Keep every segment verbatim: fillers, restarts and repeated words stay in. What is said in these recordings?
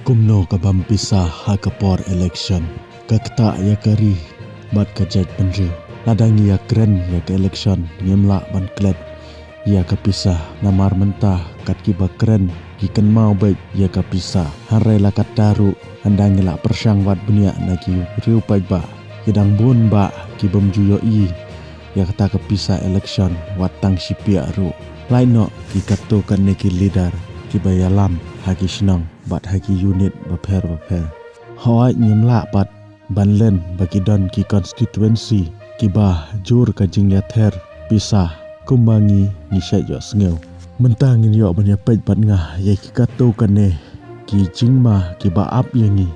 Kumno ka bam pisa ha ka por election ka ktah ïa ka ri bad ka jaitbynriew. Lada ngi ïa kren ïa ka election ngim lah ban klet ïa ka pisa, namar mynta kat kiba kren ki kynmaw beit ïa ka pisa. Hynrei la katta ruh, ynda ngi la pyrshang wad bniah na ki briew paidbah, ki dang bun bah ki bym ju ïohi ïa kata ka pisa election wat tang shi piah ruh. Lait noh ki katto katne ki leader kiba ïalam ha ki shnong bad ha ki unit bapher bapher. Hooid, ngim lah pat ban len ba ki don ki constituency kiba jur ka jingïather pisa kumba ngi ngi shait ïohsngew. Mynta ngin ïoh ban ïapeit bad nga ïa ki katto katne ki jingma kiba ap ïa ngi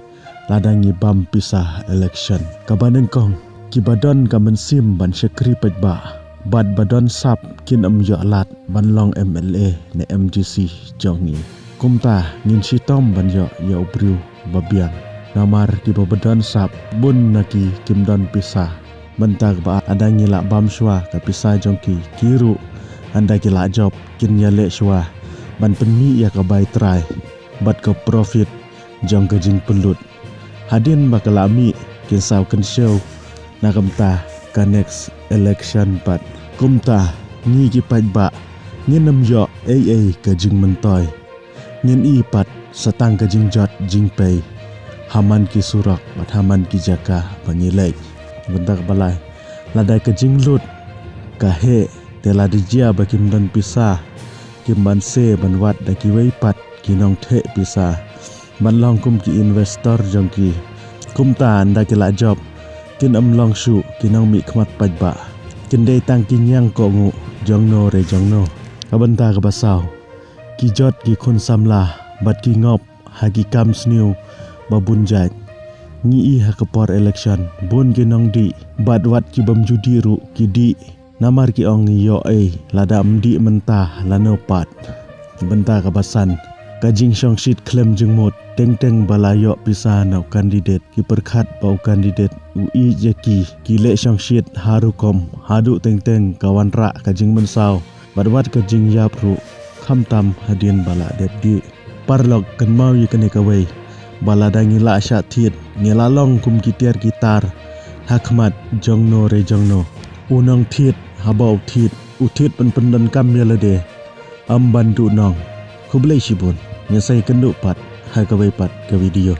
lada ngi bam pisa election. Kaba nyngkong, kiba don ka mynsiem ban shakri paidbah bad ba don sap kin ym ïoh lad ban long M L A ne M D C jong ngi. Kumta ngin shitom ban ïoh ïa u briew ba biang. Namar kiba ba don sap bun na ki kim don pisa. Mynta kaba ynda ngi la bam shuwa ka pisa jong ki, ki ruh ynda ki la jop kin ïaleh shuwa ban pynmih ïa ka bai trai bad ka profit jong ka jingpynlut. Hadien ba ka la mih kin saw kynshew na ka bynta ka next election pat. Kumta ngi ki paidbah ngin ym ïoh ei ei ka jingmyntoi. Ngin i pat sa tang ka jingjot jingpei ha man ki surok bad ha man ki jaka ba ngi leit. Bynta kaba lai, lada ka jinglut ka heh, te lada jia ba kim don pisa, kim banse ban wad da kiwei pat ki nongtheh pisa ban long kum ki investor jong ki. Kumta ynda ki la jop kin ym long shuh ki nongmihkhmat paidbah, kin dei tang ki ñiang kohnguh jongno re jongno. Ka bynta kaba saw, ki jot ki khun samla bad ki ngop ha ki kam sniew ba bun jait. Ngi i ha ka por election bun ki nongdih bad wat ki bym ju dih ruh ki dih. Namar ki ong ngi ïoh ei lada ym dih mynta lano pat. Bynta kaba san, ka jingshongshit khlem jingmut. Teng teng ba la ïoh pisa na u candidate, ki pyrkhat ba u candidate u ïeit ïa ki, ki leh shongshit ha rukom haduh teng teng ka wanrah ka jingmynsaw bad wat ka jingïap ruh, khamtam hadien ba la dep dih. Paralok, kynmaw ïa kane kawei, ba lada ngi la shah thied, ngi la long kum ki tiar ki tar ha khmat jongno re jongno. U nongthied haba u thied, u thied ban pyndonkam ïa lade, ym ban duhnong. Khublei shibun, ngin sa ïakynduh pat ha kawei pat ka video.